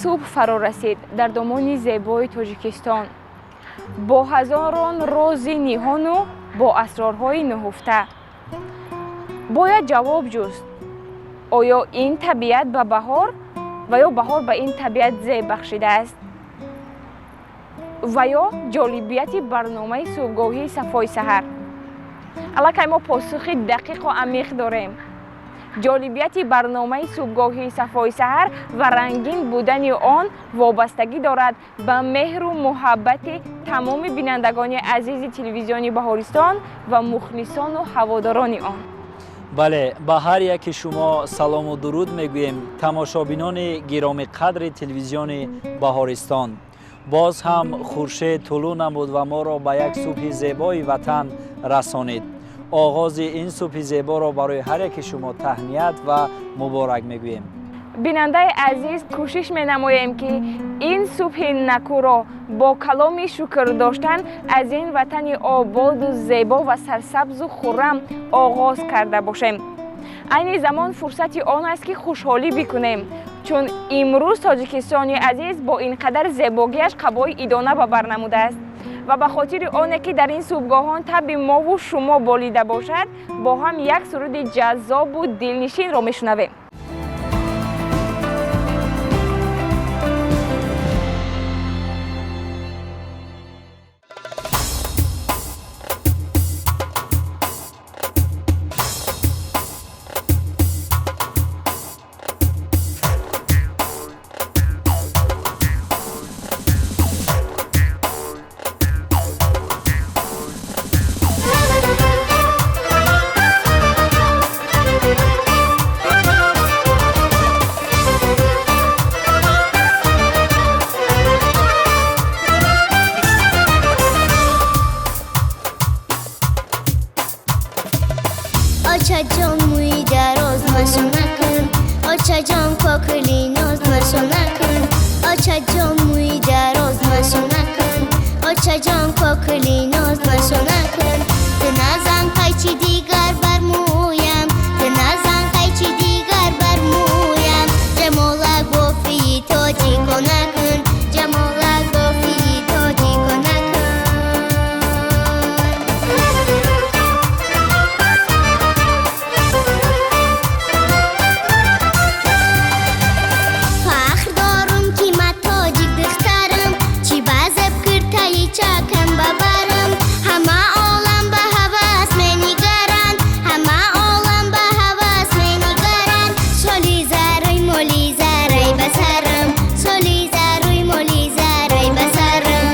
Субҳ фаро расид дар домони зебои Тоҷикистон бо ҳазорон рози ниҳону бо асрорҳои нуҳуфта. Бояд ҷавоб ҷуст: оё ин табиат ба баҳор ва ё баҳор ба ин табиат зеб бахшидааст? Ва ё ҷолибияти барномаи субҳгоҳии Сафои саҳар? Аллакай мо посухи дақиқу амиқ дорем. Ҷолибияти барномаи субҳгоҳии Сафои саҳар ва рангин будани он вобастагӣ дорад ба меҳру муҳаббати тамоми бинандагони азизи телевизиони Баҳористон ва мухлисону ҳаводорони он. Бале, ба ҳар яки шумо салому дуруд мегӯем, тамошобинони гиромиқадри телевизиони Баҳористон. Боз ҳам хуршед тулӯъ намуд ва моро ба як субҳи зебои ватан расонид. Оғози ин субҳи зеборо барои ҳар яки шумо таҳният ва муборак мегӯем. Бинандаи азиз, кӯшиш менамоем, ки ин субҳи накӯро бо каломи шукр доштан аз ин ватани ободу зебо ва сарсабзу хуррам оғоз карда бошем. Айни замон фурсати он аст, ки хушҳолӣ бикунем, чун имрӯз Тоҷикистони азиз бо ин қадар зебогиаш қабои идона ба бар намудааст ва ба хотири оне, ки дар ин субҳгоҳон табъи мову шумо болида бошад, бо ҳам як суруди ҷаззобу дилнишинро мешунавем. Очаҷон, мӯи дароз машо накун. Очаҷон, кокили ноз машо накун. Очаҷон, мӯи дароз машо накун. Очаҷон, кокили ноз машо накун. Ту назан қайчи дигар бар мӯям, ту назан қайчи дигар бар мӯям. Ҷамолак бофии тоҷико накун, ҷамолак бофии тоҷико накун. Фахр дорум, ки ма тоҷик духтарам, чӣ ба зеб киртаи чакам бабарам. Ҳама олам ба ҳавас менигаранд, ҳама олам ба ҳавас менигаранд. Соли зарӯй моли зарай ба сарам, соли зарӯй моли зарай ба сарам.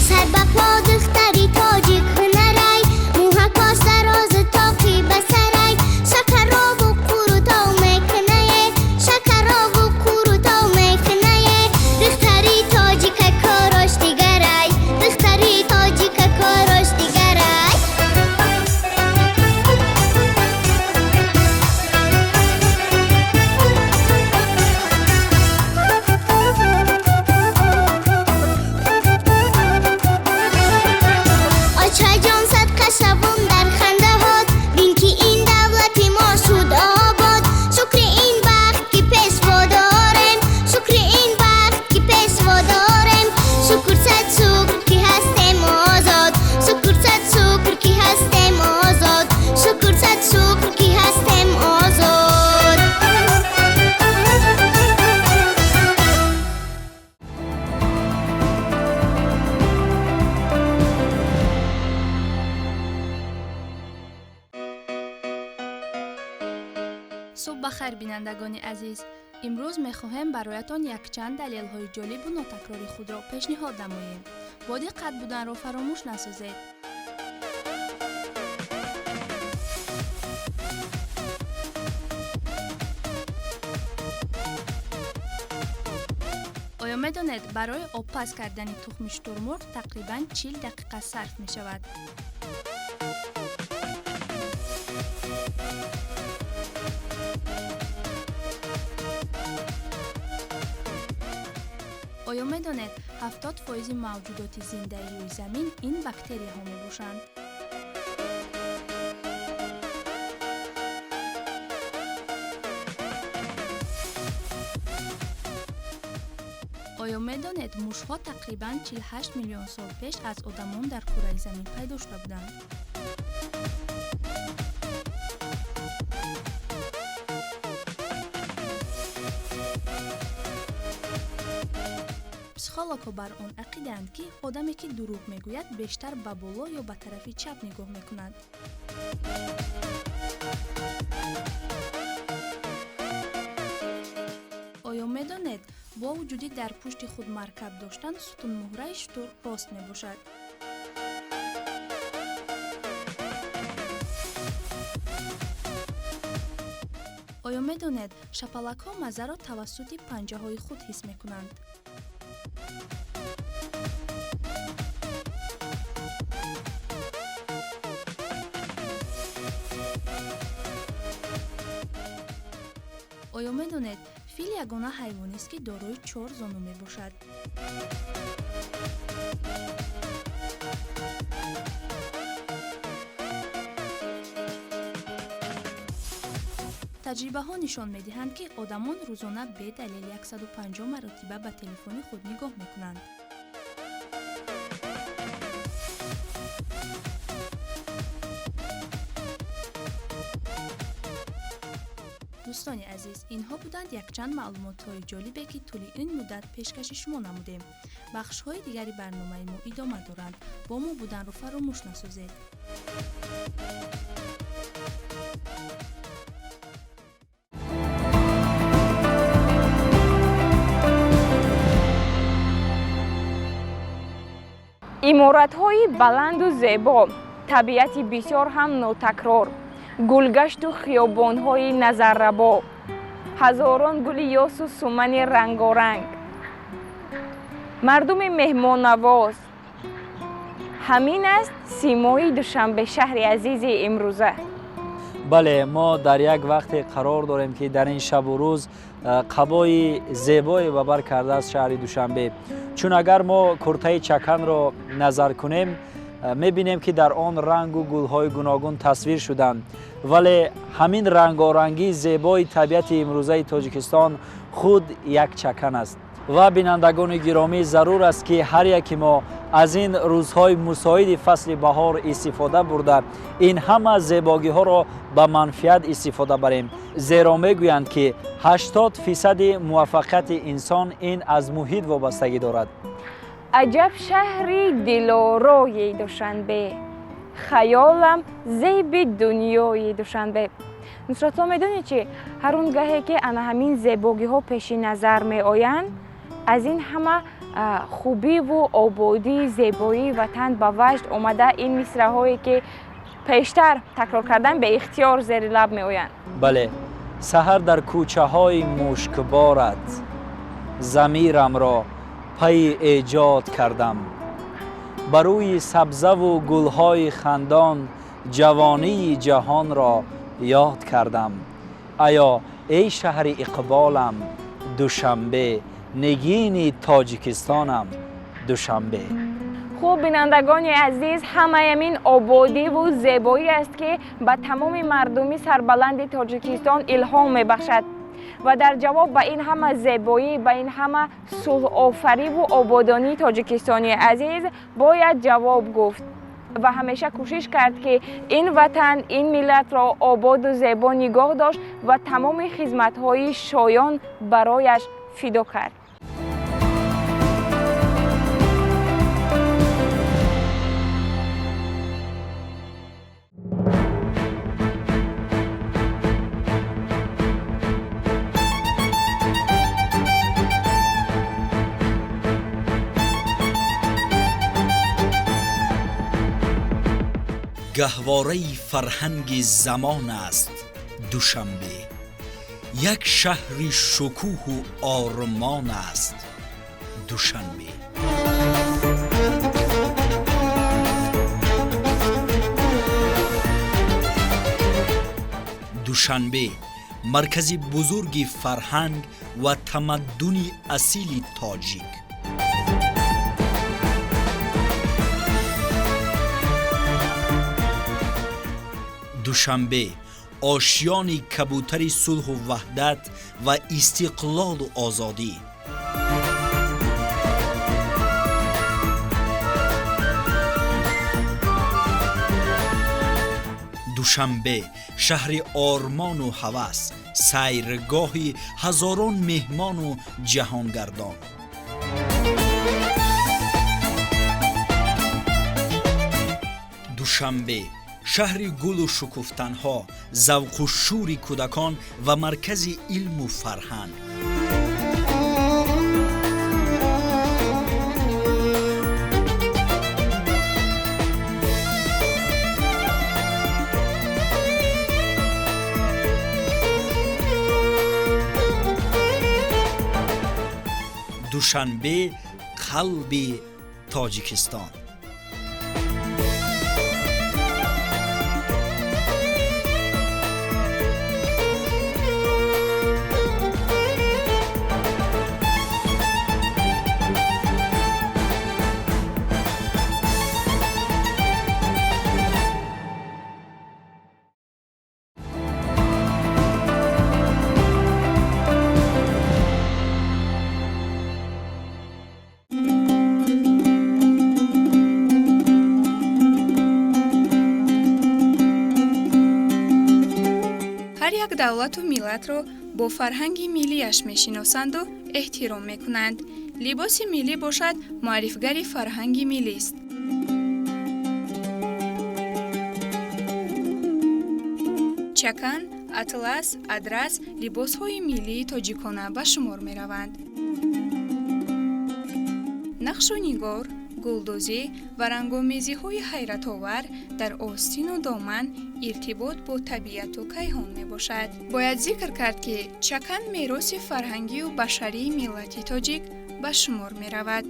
Сар ба по духтари тоҷик ҳунарай, мӯҳакош дарозу тоқи ба сарай. Шакарову қурутов мекунае, шакарову қурутов мекунае. Духтари тоҷика корош дигарай, духтари тоҷика корош дигарай. Очаҷон, садқа шавум дар хандаҳот, бин, ки ин давлати мо шуд обод. Шукри ин бахт, ки пешво дорем, шукри ин бахт, ки пешво дорем. Шукр, сад шукр, ки ҳастем озод, шукр, сад шукр, ки ҳастем озод, шукр, сад шукр, ки ҳастем озод. Субҳ ба хайр, бинандагони азиз! Имрӯз мехоҳем бароятон якчанд далелҳои ҷолибу нотакрори худро пешниҳод намоем. Бо диққат буданро фаромӯш насозед. Оё медонед, барои обпаз кардани тухми шутурмурғ тақрибан 40 дақиқа сарф мешавад? Оё медонед 70% мавҷудоти зиндаи рӯи замин ин бактерияҳо мебошанд? Оё медонед мушҳо тақрибан 48 миллион сол пеш аз одамон дар кураи замин пайдо шуда буданд? Психологҳо бар он ақидаанд, ки одаме, ки дурӯғ мегӯяд, бештар ба боло ё ба тарафи чап нигоҳ мекунад. Оё медонед, бо вуҷуди дар пушти худ маркаб доштан, сутунмуҳраи шутур рост мебошад? Оё медонед, шапалакҳо маззаро тавассути панҷаҳои худ ҳис мекунанд? Оё медонед, фил ягона ҳайвонест, ки дорои 4 зону мебошад? Таҷрибаҳо нишон медиҳанд, ки одамон рӯзона бедалел 150 маротиба ба телефони худ нигоҳ мекунанд. Дӯстони азиз, инҳо буданд якчанд маълумотҳои ҷолибе, ки тӯли ин муддат пешкаши шумо намудем. Бахшҳои дигари барномаи мо идома доранд. Бо мо буданро фаромӯш насозед. Иморатҳои баланду зебо, табиати бисёр ҳам нотакрор, гулгашту хиёбонҳои назаррабо, ҳазорон гули ёсу сумани рангоранг, мардуми меҳмоннавоз. Ҳамин аст симои Душанбе, шаҳри азизи имрӯза. Бале, мо дар як вақте қарор дорем, ки дар ин шабу рӯз қабои зебое ба бар кардааст шаҳри Душанбе. Чун агар мо куртаи чаканро назар кунем, мебинем, ки дар он рангу гулҳои гуногун тасвир шуданд. Вале ҳамин рангорангии зебои табиати имрӯзаи Тоҷикистон худ як чакан аст. Ва бинандагони гиромӣ, зарур аст, ки ҳар яки мо аз ин рӯзҳои мусоиди фасли баҳор истифода бурда, ин ҳама зебогиҳоро ба манфиат истифода барем. Зеро мегӯянд, ки 80% муваффақияти инсон ин аз муҳит вобастагӣ дорад. Аҷаб шаҳри дилорои Душанбе, хаёлам зеби дунёи Душанбе. Нусратулло, медонӣ чӣ? Ҳар он гаҳе ки ана ҳамин зебогиҳо пеши назар меоянд, аз ин ҳама хубиву ободии зебоии ватан ба ваҷд омада, ин мисраҳое ки пештар такрор кардан, беихтиёр зери лаб меоянд. Бале, саҳар дар кӯчаҳои мушкборат замирамро пайи эҷод кардам. Ба рӯи сабзаву гулҳои хандон ҷавонии ҷаҳонро ёд кардам. Аё эй шаҳри иқболам Душанбе, нигини Тоҷикистонам Душанбе. Хуб, бинандагони азиз, ҳамаи ин ободиву зебоӣ аст, ки ба тамоми мардуми сарбаланди Тоҷикистон илҳом мебахшад. Ва дар ҷавоб ба ин ҳама зебоӣ, ба ин ҳама сулҳофариву ободонии Тоҷикистони азиз бояд ҷавоб гуфт ва ҳамеша кӯшиш кард, ки ин ватан, ин миллатро ободу зебо нигоҳ дошт ва тамоми хизматҳои шоён барояш фидо кард. Гаҳвораи фарҳанги замон аст Душанбе, як шаҳри шукӯҳу ормон аст Душанбе. Душанбе маркази бузурги фарҳанг ва тамаддуни асили тоҷик. Душанбе ошёни кабутари сулҳу ваҳдат ва истиқлолу озодӣ. Душанбе шаҳри ормону ҳавас, сайргоҳи ҳазорон меҳмону ҷаҳонгардон. Душанбе шаҳри гулу шукуфтанҳо, завқу шӯри кӯдакон ва маркази илму фарҳанг. Душанбе қалби Тоҷикистон. Давлату миллатро бо фарҳанги миллияш мешиносанду эҳтиром мекунанд. Либоси миллӣ бошад муаррифгари фарҳанги миллист. Чакан, атлас, адрас либосҳои миллии тоҷикона ба шумор мераванд. Нақшу нигор, гулдӯзӣ ва рангомезиҳои ҳайратовар дар остину доман иртибот бо табиату кайҳон мебошад. Бояд зикр кард, ки чакан мероси фарҳангию башарии миллати тоҷик ба шумор меравад.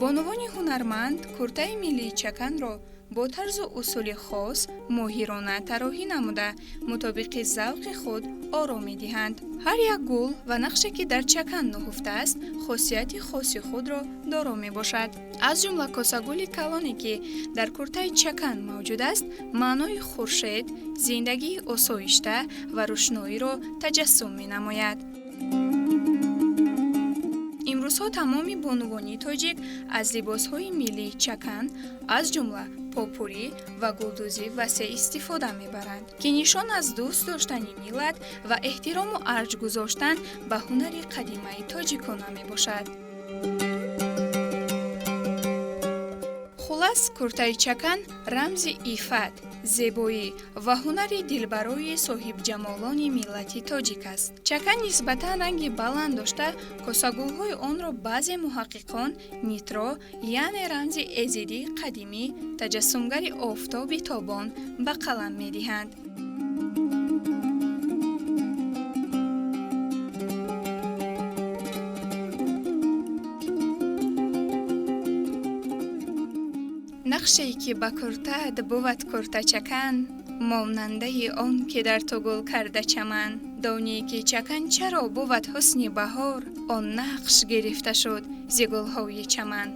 Бонувони ҳунарманд куртаи миллии чаканро бо тарзу усули хос моҳирона тароҳӣ намуда, мутобиқи завқи худ оро медиҳанд. Ҳар як гул ва нақше, ки дар чакан нуҳуфтааст, хосияти хоси худро доро мебошад. Аз ҷумла косагули калоне, ки дар куртаи чакан мавҷуд аст, маънои хуршед, зиндагии осоишта ва рӯшноиро таҷассум менамояд. Имрӯзҳо тамоми бонувони тоҷик аз либосҳои миллии чакан, аз ҷумла попурӣ ва гулдӯзӣ васеъ истифода мебаранд, ки нишон аз дӯст доштани миллат ва эҳтирому арҷ гузоштан ба ҳунари қадимаи тоҷикона мебошад. Хулас, куртаи чакан рамзи иффат, зебоӣ ва ҳунари дилбарои соҳибҷамолони миллати тоҷик аст. Чакан нисбатан ранги баланд дошта, косагулҳои онро баъзе муҳаққиқон нитро, яъне рамзи эзидии қадимӣ, таҷассумгари офтоби тобон ба қалам медиҳанд. Нақше, ки ба куртаат бувад куртачакан, монандаи он, ки дар ту гул карда чаман. Донӣ, ки чакан чаро бувад ҳусни баҳор, он нақш гирифта шуд зи гулҳои чаман.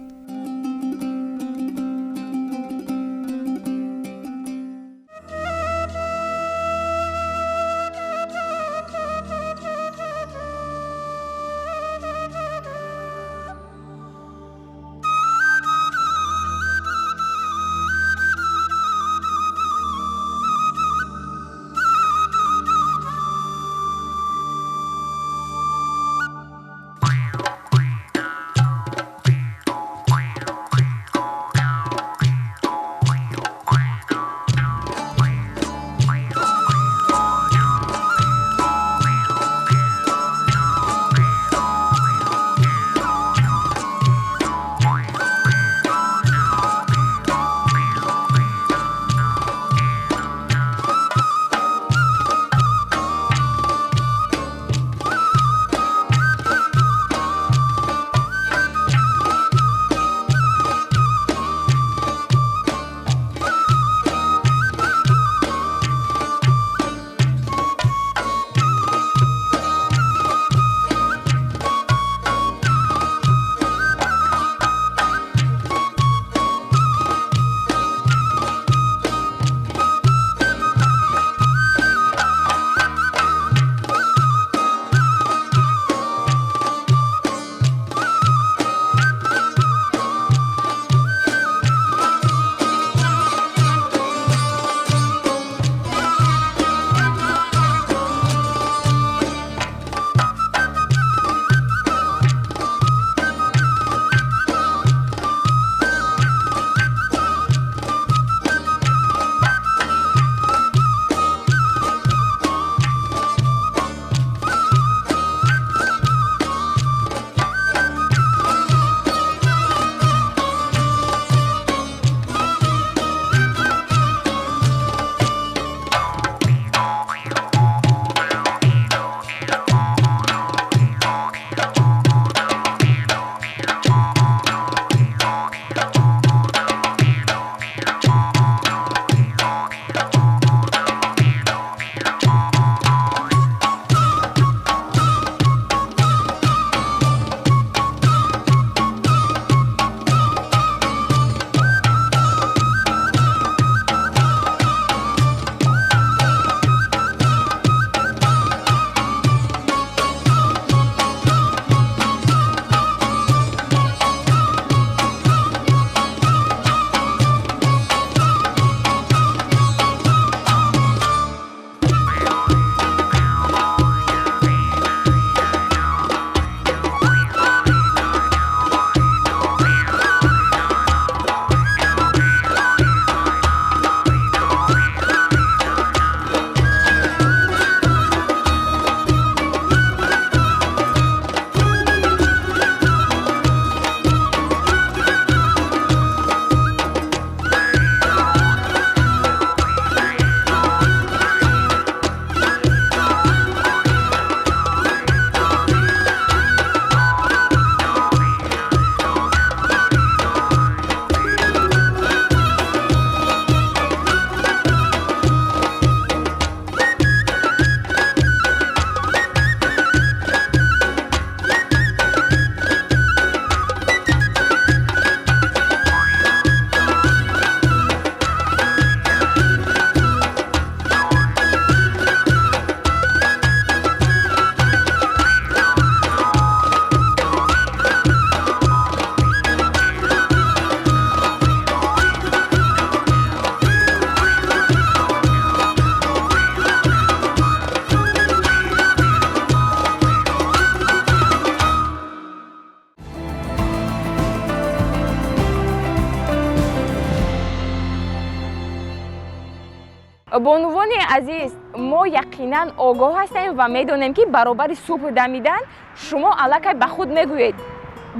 Бонувони азиз, мо яқинан огоҳ ҳастем ва медонем, ки баробари субҳ дамидан шумо аллакай ба худ мегӯед: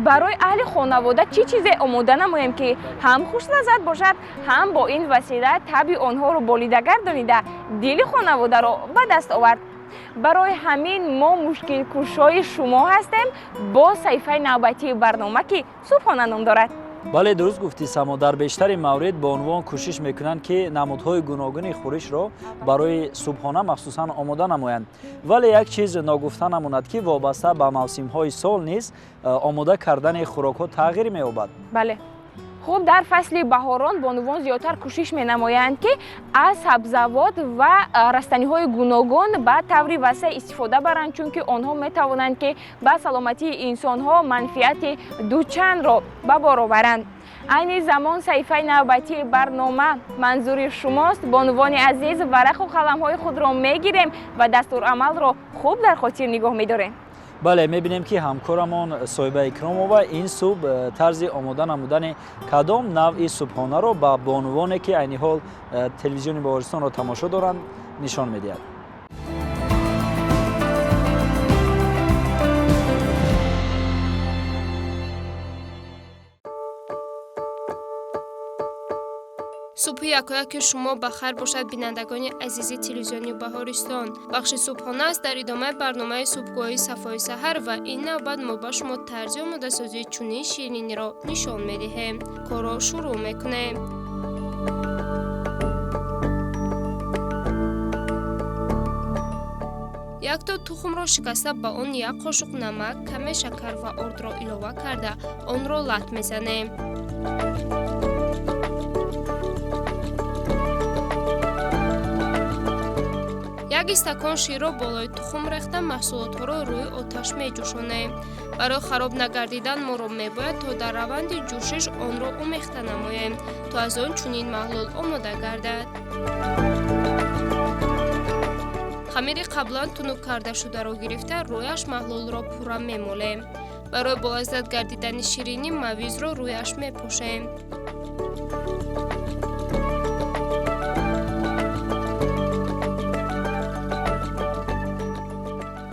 барои аҳли хонавода чӣ чизе омода намоем, ки ҳам хушлаззат бошад, ҳам бо ин васила табъи онҳоро болида гардонида дили хонаводаро ба даст овард. Барои ҳамин мо мушкилкушои шумо ҳастем бо саҳифаи навбатии барнома, ки субҳона ном дорад. Бале, дуруст гуфтӣ, Само. Дар бештари маврид бонувон кӯшиш мекунанд, ки намудҳои гуногуни хӯришро барои субҳона махсусан омода намоянд. Вале як чиз ногуфта намонад, ки вобаста ба мавсимҳои сол низ омода кардани хӯрокҳо тағйир меёбад. Бале, хуб, дар фасли баҳорон бонувон зиёдтар кӯшиш менамоянд, ки аз сабзавот ва растаниҳои гуногун ба таври васеъ истифода баранд, чунки онҳо метавонанд, ки ба саломатии инсонҳо манфиати дучандро ба бор оваранд. Айни замон саҳифаи навбатии барнома манзури шумост. Бонувони азиз, варақу қаламҳои худро мегирем ва дастурамалро хуб дар хотир нигоҳ медорем. Бале, мебинем, ки ҳамкорамон Соҳиба Икромова ин субҳ тарзи омода намудани кадом навъи субҳонаро ба бонувоне, ки айни ҳол телевизиони Баҳористонро тамошо доранд, нишон медиҳад. Субҳи якояки шумо ба хайр бошад, бинандагони азизи телевизиони Баҳористон. Бахши субҳона аст дар идомаи барномаи субҳгоҳии сафои саҳар ва ин навбат мо ба шумо тарзи омодасозии чунин шириниро нишон медиҳем. Корро шурӯъ мекунем. Якто тухмро шикаста ба он як қошуқ намак, каме шакар ва ордро илова карда онро лат мезанем. Як истакон ширро болои тухм рехта маҳсулотҳоро рӯи оташ меҷӯшонем. Барои хароб нагардидан моро мебояд то дар раванди ҷӯшиш онро омехта намоем, то аз он чунин маҳлул омода гардад. Хамири қаблан тунук кардашударо гирифта рӯяш маҳлулро пурра мемолем. Барои болаззат гардидани ширинӣ мавизро рӯяш мепошем.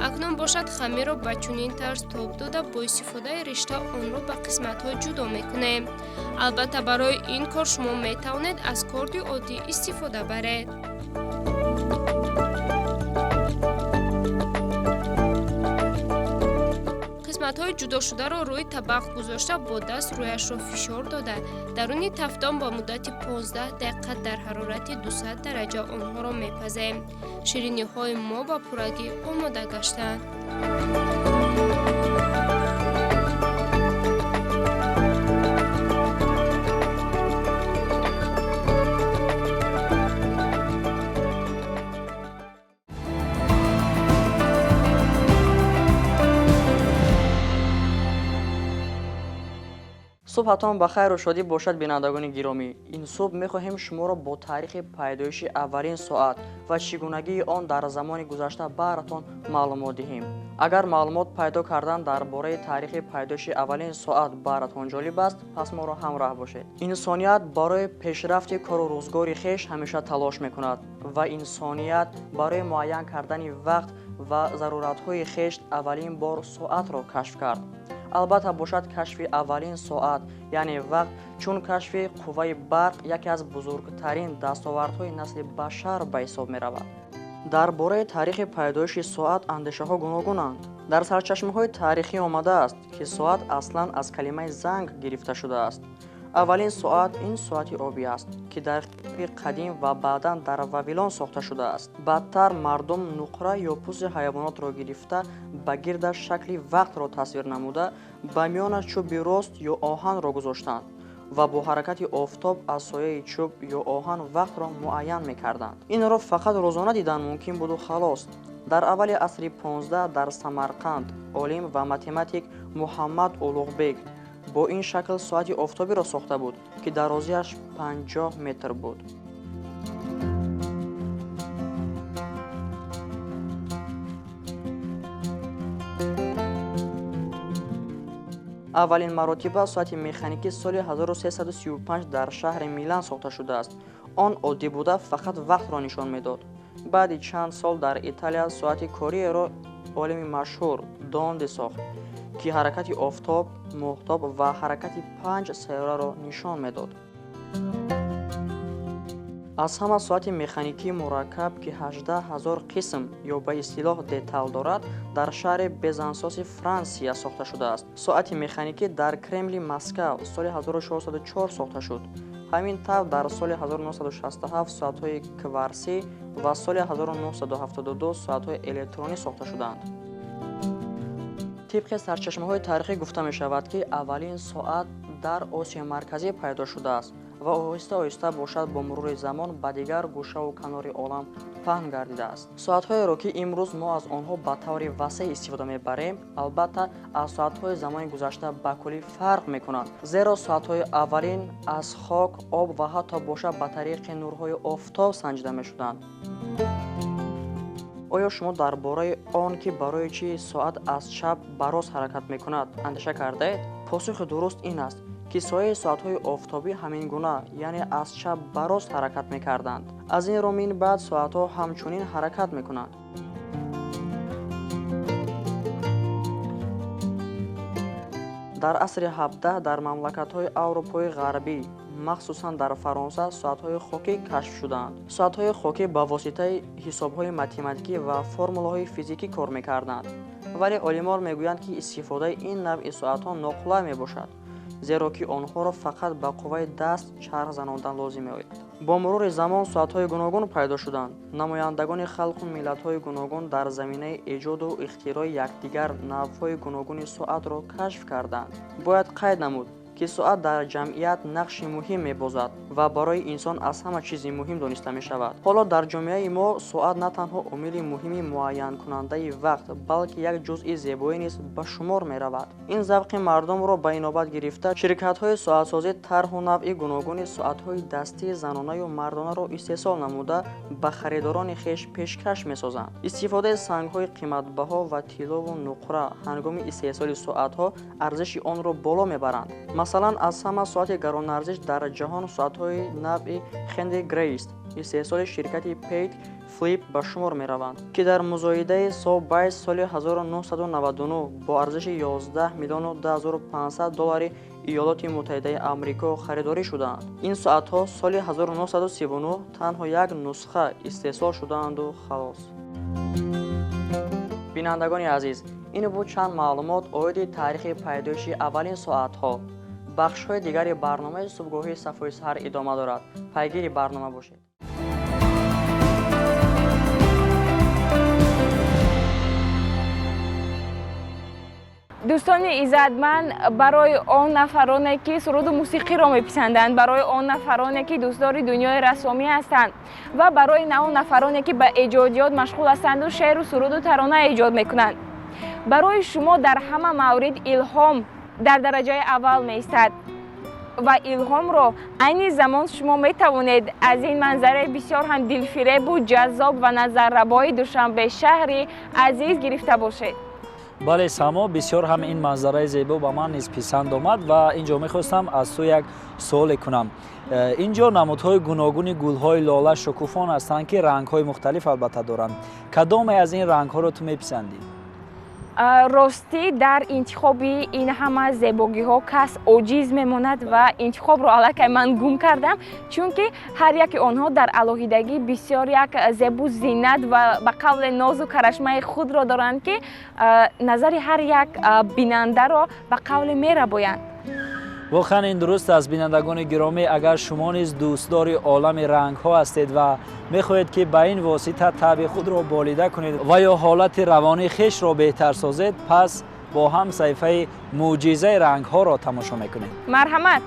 Акнун бошад, хамирро ба чунин тарз тоб дода бо истифодаи ришта онро ба қисматҳо ҷудо мекунем. Албатта, барои ин кор шумо метавонед аз корди оддӣ истифода баред. Қисматҳои ҷудошударо рӯи табақ гузошта бо даст рӯяшро фишор дода даруни тафдон ба муддати 15 дақиқа дар ҳарорати 200 дараҷа онҳоро мепазем. Шириниҳои мо ба пуррагӣ омода гаштанд. Субҳатон ба хайру шодӣ бошад, бинандагони гиромӣ. Ин субҳ мехоҳем шуморо бо таърихи пайдоиши аввалин соат ва чӣ гунагии он дар замони гузашта баҳратон маълумот диҳем. Агар маълумот пайдо кардан дар бораи таърихи пайдоиши аввалин соат баҳратон ҷолиб аст, пас моро ҳамроҳ бошед. Инсоният барои пешрафти кору рӯзгори хеш ҳамеша талош мекунад ва инсоният барои муайян кардани вақт ва заруратҳои хеш аввалин бор соатро кашф кард. Албатта бошад, кашфи аввалин соат, яъне вақт, чун кашфи қувваи барқ яке аз бузургтарин дастовардҳои насли башар ба ҳисоб меравад. Дар бораи таърихи пайдоиши соат андешаҳо гуногунанд. Дар сарчашмаҳои таърихӣ омадааст, ки соат аслан аз калимаи занг гирифта шудааст. Аввалин соат ин соати обӣ аст, ки дар қадим ва баъдан дар Вавилон сохта шудааст. Баъдтар мардум нуқра ё пӯсти ҳайвонотро гирифта ба гирдаш шакли вақтро тасвир намуда ба миёнаш чӯби рост ё оҳанро гузоштанд ва бо ҳаракати офтоб аз сояи чӯб ё оҳан вақтро муайян мекарданд. Инро фақат рӯзона дидан мумкин буду халос. Дар аввали асри 15 дар Самарқанд олим ва математик Муҳаммад Улуғбек бо ин шакл соати офтобиро сохта буд, ки дарозиаш 50 метр буд. Аввалин маротиба соати механикӣ соли 1335 дар шаҳри Милан сохта шудааст. Он оддӣ буда фақат вақтро нишон медод. Баъди чанд сол дар Италия соати кориеро олими машҳур Донди сохт, ки ҳаракати офтоб, моҳтоб ва ҳаракати 5 сайёраро нишон медод. Аз ҳама соати механикии мураккаб, ки 18 000 қисм ё ба истилоҳ детал дорад, дар шаҳри Безансоси Франсия сохта шудааст. Соати механикӣ дар Кремли Москав соли 1604 сохта шуд. Ҳамин тавр дар соли 1967 соатҳои кварсӣ ва соли 1972 соатҳои электронӣ сохта шуданд. Тибқи сарчашмаҳои таърихӣ гуфта мешавад, ки аввалин соат дар Осиёи Марказӣ пайдо шудааст ва оҳиста-оҳиста бошад бо мурури замон ба дигар гӯшаву канори олам паҳн гардидааст. Соатҳоеро, ки имрӯз мо аз онҳо ба таври васеъ истифода мебарем, албатта аз соатҳои замони гузашта ба куллӣ фарқ мекунанд, зеро соатҳои аввалин аз хок, об ва ҳатто бошад ба тариқи нурҳои офтоб санҷида мешуданд. Оё шумо дар бораи он, ки барои чӣ соат аз чап ба рост ҳаракат мекунад, андеша кардаед? Посухи дуруст ин аст, ки сояи соатҳои офтобӣ ҳамин гуна, яъне аз чап ба рост ҳаракат мекарданд. Аз ин рӯ мин баъд соатҳо ҳамчунин ҳаракат мекунанд. Дар асри 17 дар мамлакатҳои Аврупои Ғарбӣ, махсусан дар Фаронса, соатҳои хокӣ кашф шуданд. Соатҳои хокӣ ба воситаи ҳисобҳои математикӣ ва формулаҳои физикӣ кор мекарданд. Вале олимон мегӯянд, ки истифодаи ин навъи соатҳо ноқулай мебошад, зеро ки онҳоро фақат ба қувваи даст чарх занондан лозим меояд. Бо мурури замон соатҳои гуногун пайдо шуданд. Намояндагони халқу миллатҳои гуногун дар заминаи эҷоду ихтирои якдигар навъҳои гуногуни соатро кашф карданд. Бояд қайд намуд, ки соат дар ҷамъият нақши муҳим мебозад ва барои инсон аз ҳама чизи муҳим дониста мешавад. Ҳоло дар ҷомеаи мо соат на танҳо омили муҳими муайянкунандаи вақт, балки як ҷузъи зебоӣ низ ба шумор меравад. Ин завқи мардумро ба инобат гирифта, ширкатҳои соатсозӣ тарҳу навъи гуногуни соатҳои дастии занонаю мардонаро истеҳсол намуда, ба харидорони хеш пешкаш месозанд. Истифодаи сангҳои қиматбаҳо ва тиллову нуқра ҳангоми истеҳсоли соатҳо арзиши онро боло мебаранд. Масалан, аз ҳама соати гаронарзиш дар ҷаҳон соатҳои навъи Хенри Грейст истеҳсоли ширкати Пейт Флип ба шумор мераванд, ки дар музоидаи Собайс соли 1999 бо арзиши 11 миллиону 2500 доллари Иёлоти Муттаҳидаи Амрико харидорӣ шуданд. Ин соатҳо соли 1939 танҳо як нусха истеҳсол шудаанду халос. Бинандагони азиз, ин буд чанд маълумот оиди таърихи пайдоиши аввалин соатҳо. Бахшҳои дигари барномаи субҳгоҳии Сафои саҳар идома дорад. Пайгири барнома бошед. Дӯстони иззатманд, барои он нафароне, ки суруду мусиқиро меписанданд, барои он нафароне, ки дӯстдори дунёи рассомӣ ҳастанд ва барои он нафароне, ки ба эҷодиёт машғул ҳастанду шеъру суруду тарона эҷод мекунанд, барои шумо дар ҳама маврид илҳом дар дараҷаи аввал меистад ва илҳомро айни замон шумо метавонед аз ин манзараи бисёр ҳам дилфиребу ҷаззоб ва назаррабои Душанбе шаҳри азиз гирифта бошед. Бале, Само, бисёр ҳам ин манзараи зебо ба ман низ писанд омад ва инҷо мехостам аз ту як суоле кунам. Инҷо намудҳои гуногуни гулҳои лола шукуфон ҳастанд, ки рангҳои мухталиф албатта доранд. Кадоме аз ин рангҳоро ту меписандӣ? Ростӣ, дар интихоби ин ҳама зебогиҳо кас оҷиз мемонад ва интихобро аллакай ман гум кардам, чунки ҳар яке онҳо дар алоҳидагӣ бисёр як зебу зинат ва ба қавле нозу карашмаи худро доранд, ки назари ҳар як бинандаро ба қавле мерабоянд. Воқеан ин дуруст аст, бинандагони гиромӣ. Агар шумо низ дӯстдори олами рангҳо ҳастед ва мехоҳед, ки ба ин восита табъи худро болида кунед ва ё ҳолати равонии хешро беҳтар созед, пас бо ҳам саҳифаи мӯъҷизаи рангҳоро тамошо мекунем. Марҳамат.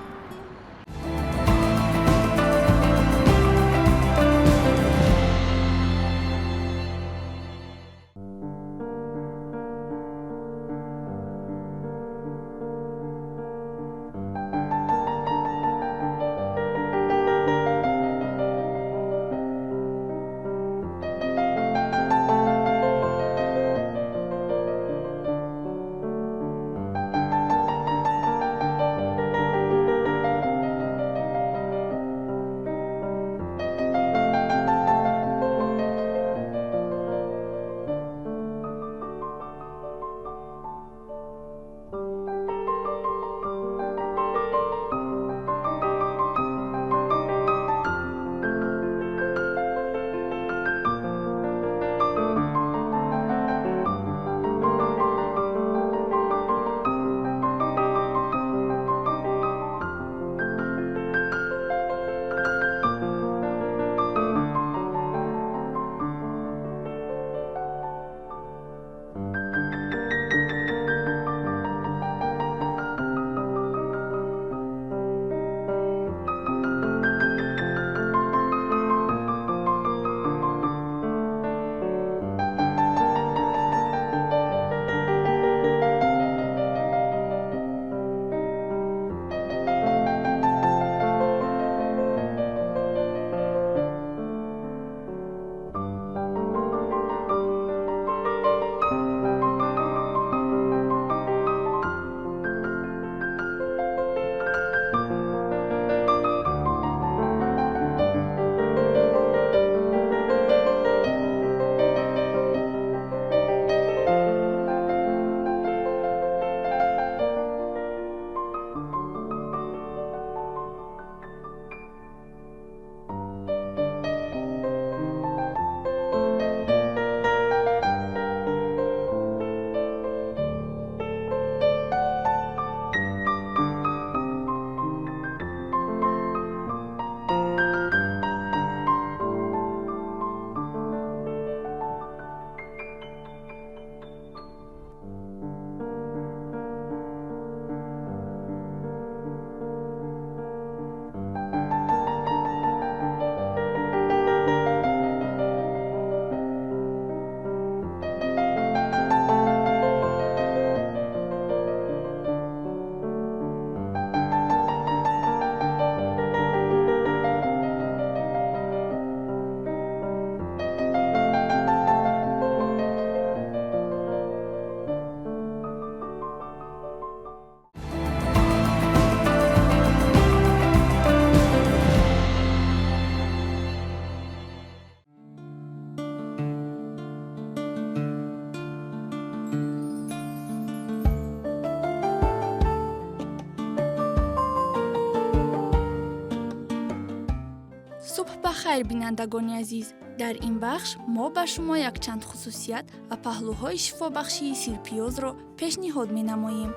Ба хайр, бинандагони азиз. Дар ин бахш мо ба шумо якчанд хусусият ва паҳлӯҳои шифобахшии сирпиёзро пешниҳод менамоем.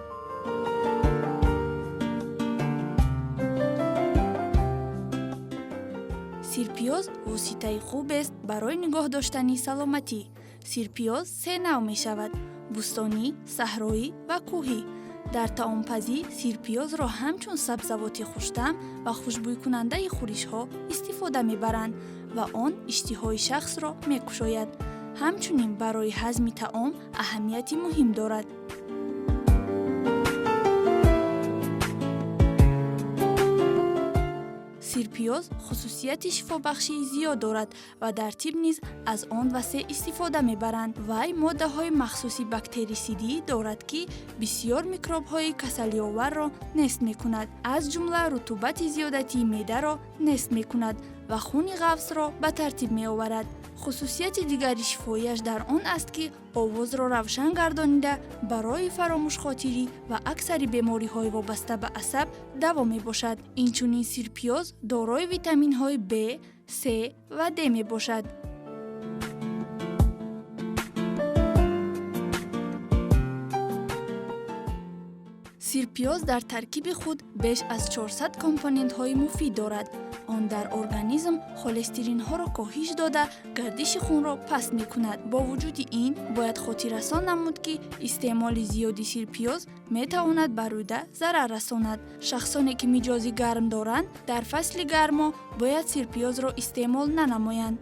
Сирпиёз воситаи хубест барои нигоҳ доштани саломатӣ. Сирпиёз се нав мешавад: бӯстонӣ, саҳроӣ ва кӯҳӣ. Дар таомпазӣ сирпиёзро ҳамчун сабзавоти хуштаъм ва хушбӯйкунандаи хӯришҳо истифода мебаранд ва он иштиҳои шахсро мекушояд. Ҳамчунин барои ҳазми таом аҳамияти муҳим дорад. Сирпиёз хусусияти шифобахшии зиёд дорад ва дар тиб низ аз он васеъ истифода мебаранд. Вай моддаҳои махсуси бактерисидӣ дорад, ки бисёр микробҳои касалиоварро нест мекунад, аз ҷумла рутубати зиёдатии меъдаро нест мекунад ва хуни ғафсро ба тартиб меоварад. Хусусияти дигари шифоияш дар он аст, ки овозро равшан гардонида барои фаромӯшхотирӣ ва аксари бемориҳои вобаста ба асаб даво мебошад. Инчунин сирпиёз дорои витаминҳои Б, С ва Д мебошад. Сирпиёз дар таркиби худ беш аз 400 компонентҳои муфид дорад. Он дар организм холестеринҳоро коҳиш дода, гардиши хунро паст мекунад. Бо вуҷуди ин, бояд хотиррасон намуд, ки истеъмоли зиёди сирпиёз метавонад ба рӯда зарар расонад. Шахсоне ки миҷози гарм доранд, дар фасли гармо бояд сирпиёзро истеъмол нанамоянд.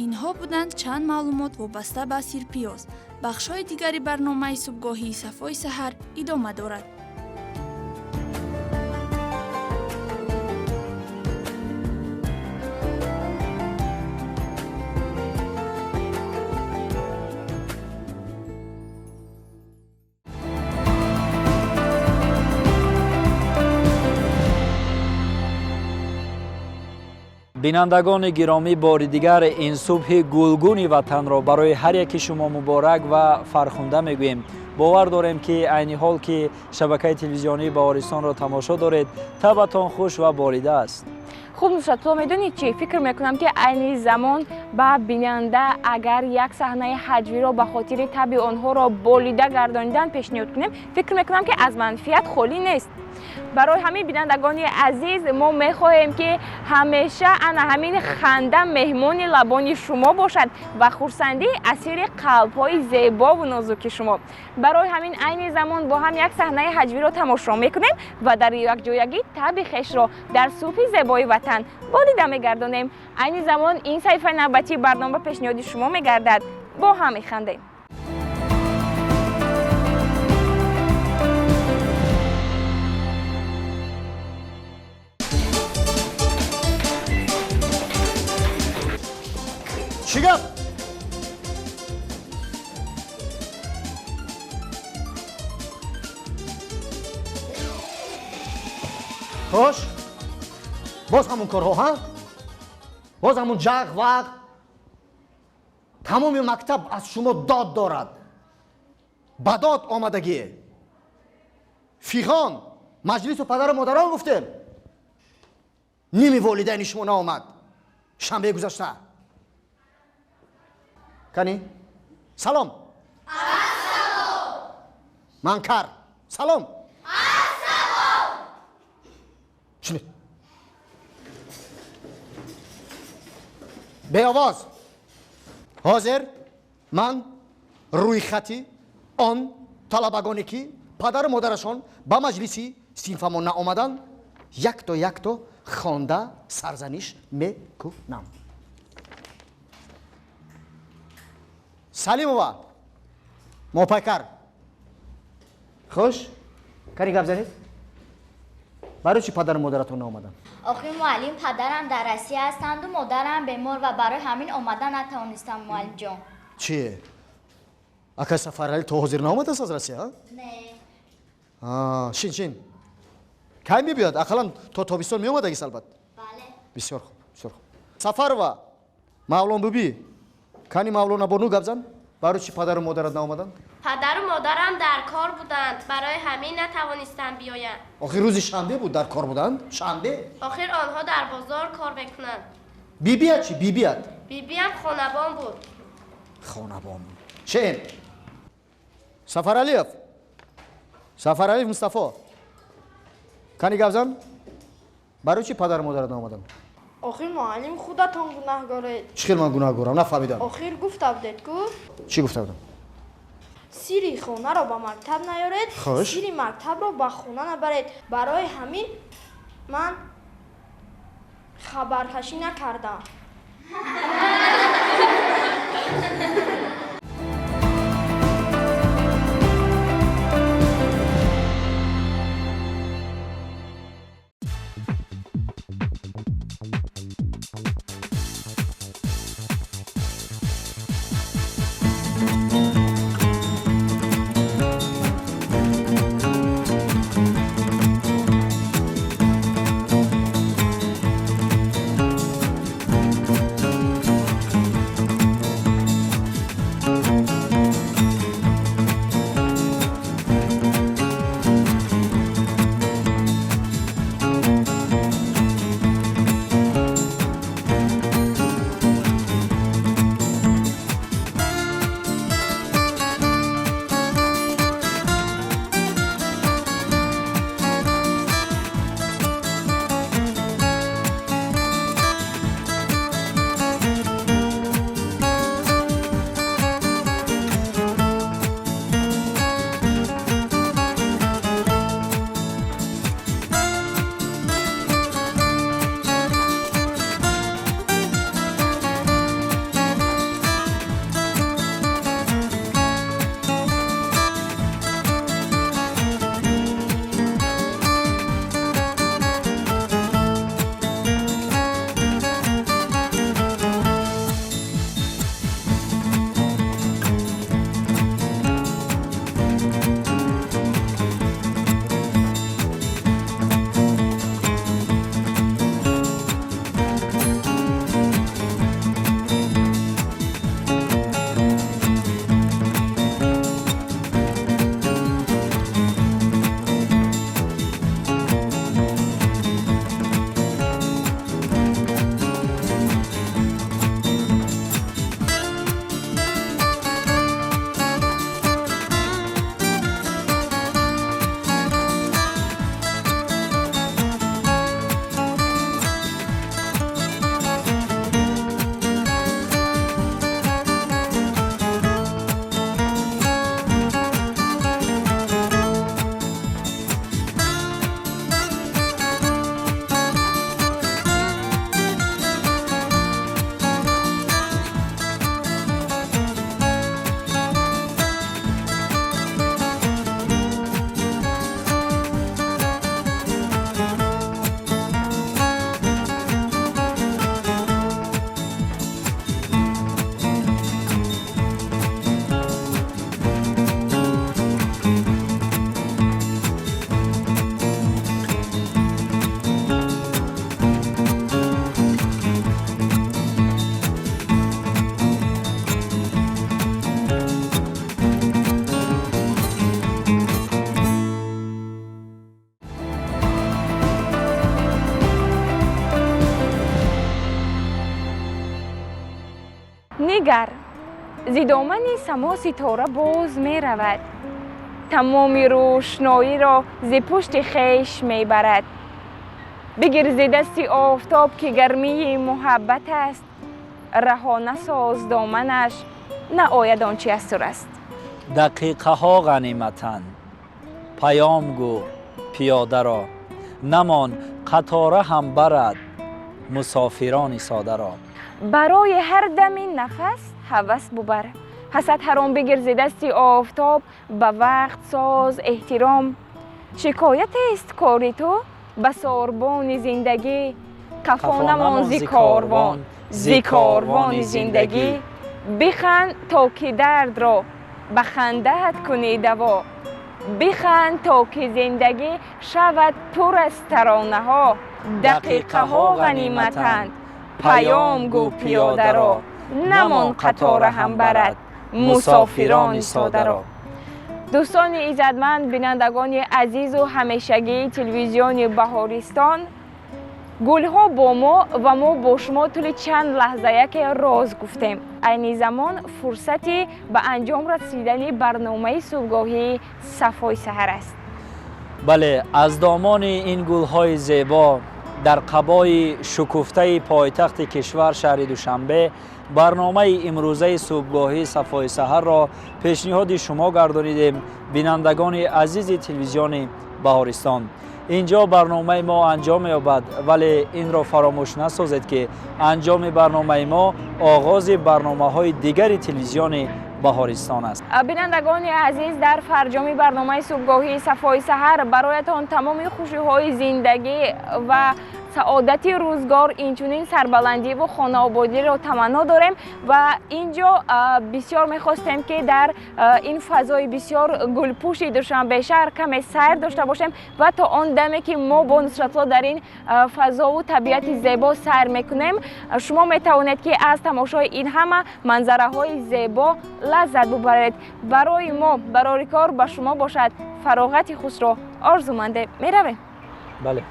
Инҳо буданд чанд маълумот вобаста ба сирпиёз. Бахшҳои дигари барномаи субҳгоҳии Сафои саҳар идома дорад. Бинандагони гиромӣ, бори дигар ин субҳи гулгуни ватанро барои ҳар яки шумо муборак ва фархунда мегӯем. Бовар дорем, ки айни ҳол ки шабакаи телевизионии Баҳористонро тамошо доред, табатон хуш ва борида аст. Хуб, Нусратулло, медонед чӣ фикр мекунам, ки айни замон ба бинанда агар як саҳнаи ҳаҷвиро ба хотири таби онҳоро болида гардонидан пешниҳод кунем, фикр мекунам, ки аз манфиат холӣ нест. Барои ҳамин, бинандагони азиз, мо мехоҳем, ки ҳамеша ана ҳамин ханда меҳмони лабони шумо бошад ва хурсандӣ асири қалбҳои зебову нозуки шумо. Барои ҳамин айни замон бо ҳам як саҳнаи ҳаҷвиро тамошо мекунем ва дар якҷоягӣ таби хешро дар субҳи зебои ватан болида мегардонем. Айни замон ин саҳифаи навбатии барнома пешниҳоди шумо мегардад. Бо ҳам механдем. Чӣ гап? Хош, боз ҳамун корҳо, ҳа? Боз ҳамун ҷағ вағ. Тамоми мактаб аз шумо дод дорад. Ба дод омадагӣ. Фиғон, маҷлису падару модарон гуфтем. Ними волидайни шумо наомад. Шанбе гузашта. Кани? Салом. Ассалом. Ман кар. Салом. Ассалом. Шунид. Беовоз. Ҳозир ман рӯйхати он талабагоне ки падару модарашон ба маҷлиси синфамон наомаданд, якто якто хонда сарзаниш мекунам. Салимова, мопайкар. Хуш, кари гап занед? Барои чӣ падару модаратон наомаданд? Охир муаллим, падарам дар Россия ҳастанду модарам бемор ва барои ҳамин омада натавонистам, муаллимҷон. Чӣ? Акай Сафаралӣ то ҳозир наомадааст аз Россия? Не. Шин, шин. Кай мебиёд? Ақаллан то тобистон меомадагист, албатта. Бале. Бисёр хуб, бисёр хуб. Сафарова, Мавлон бубӣ. Кани Мавлона бону гап зан? Барои чӣ падару модарат наомаданд? Падару модарам дар кор буданд, барои ҳамин натавонистанд биёянд. Охир рӯзи шанбе буд, дар кор буданд? Шанбе? Охир онҳо дар бозор кор мекунанд. Бибият чӣ? Бибият? Бибиям хонабон буд. Хонабон буд. Шен. Сафаралиев. Сафаралиев Мустафо. Кани гап зан? Барои чӣ падару модарат наомаданд? Охир муаллим, худатон гунаҳгоред. Чӣ хел ман гунаҳгорам? Нафаҳмидам. Охир гуфта будед ку? Чӣ гуфта будам? Сири хонаро ба мактаб наёред, сири мактабро ба хона набаред. Барои ҳамин ман хабаркашӣ накардам. Нигар, зи домани само ситора боз меравад, тамоми рӯшноиро зи пушти хеш мебарад. Бигир зи дасти офтоб, ки гармии муҳаббат аст, раҳо насоз доманаш, наояд он чи аз тур аст. Дақиқаҳо ғаниматанд, паём гӯ пиёдаро, намон қатора ҳам барад мусофирони содаро. Барои ҳар дами нафас ҳавас бубар, ҳасад ҳаром бигир зи дасти офтоб, ба вақт соз эҳтиром. Шикоятест кори ту ба сорбони зиндагӣ, қафо намон зи корвон, зи корвони зиндагӣ. Биханд то ки дардро ба хандаат кунӣ даво, биханд то ки зиндагӣ шавад пур аз таронаҳо. Дақиқаҳо ғаниматанд, паём гӯ пиёдаро, намон қатора ҳам барад мусофирони содаро. Дӯстони иззатманд, бинандагони азизу ҳамешагии телевизиони Баҳористон, Гулҳо бо мо ва мо бо шумо тӯли чанд лаҳза яке роз гуфтем. Айни замон фурсати ба анҷом расидани барномаи субҳгоҳии Сафои саҳар аст. Бале, аз домони ин гулҳои зебо дар қабои шукуфтаи пойтахти кишвар, шаҳри Душанбе, барномаи имрӯзаи субҳгоҳии Сафои саҳарро пешниҳоди шумо гардонидем, бинандагони азизи телевизиони Баҳористон. Инҷо барномаи мо анҷом меёбад, вале инро фаромӯш насозед, ки анҷоми барномаи мо оғози барномаҳои дигари телевизиони Баҳористон аст. Бинандагони азиз, дар фарҷоми барномаи субҳгоҳии Сафои саҳар бароятон тамоми хушиҳои зиндагӣ ва саодати рӯзгор, инчунин сарбаландиву хонаободиро таманно дорем. Ва ин ҷо бисёр мехостем, ки дар ин фазои бисёр гулпӯши Душанбе шаҳр каме сайр дошта бошем. Ва то он даме, ки мо бо Нусратулло дар ин фазову табиати зебо сайр мекунем, шумо метавонед, ки аз тамошои ин ҳама манзараҳои зебо лаззат бубаред. Барои мо барори кор, ба шумо бошад фароғати хушро орзумандем. Меравем. Бале.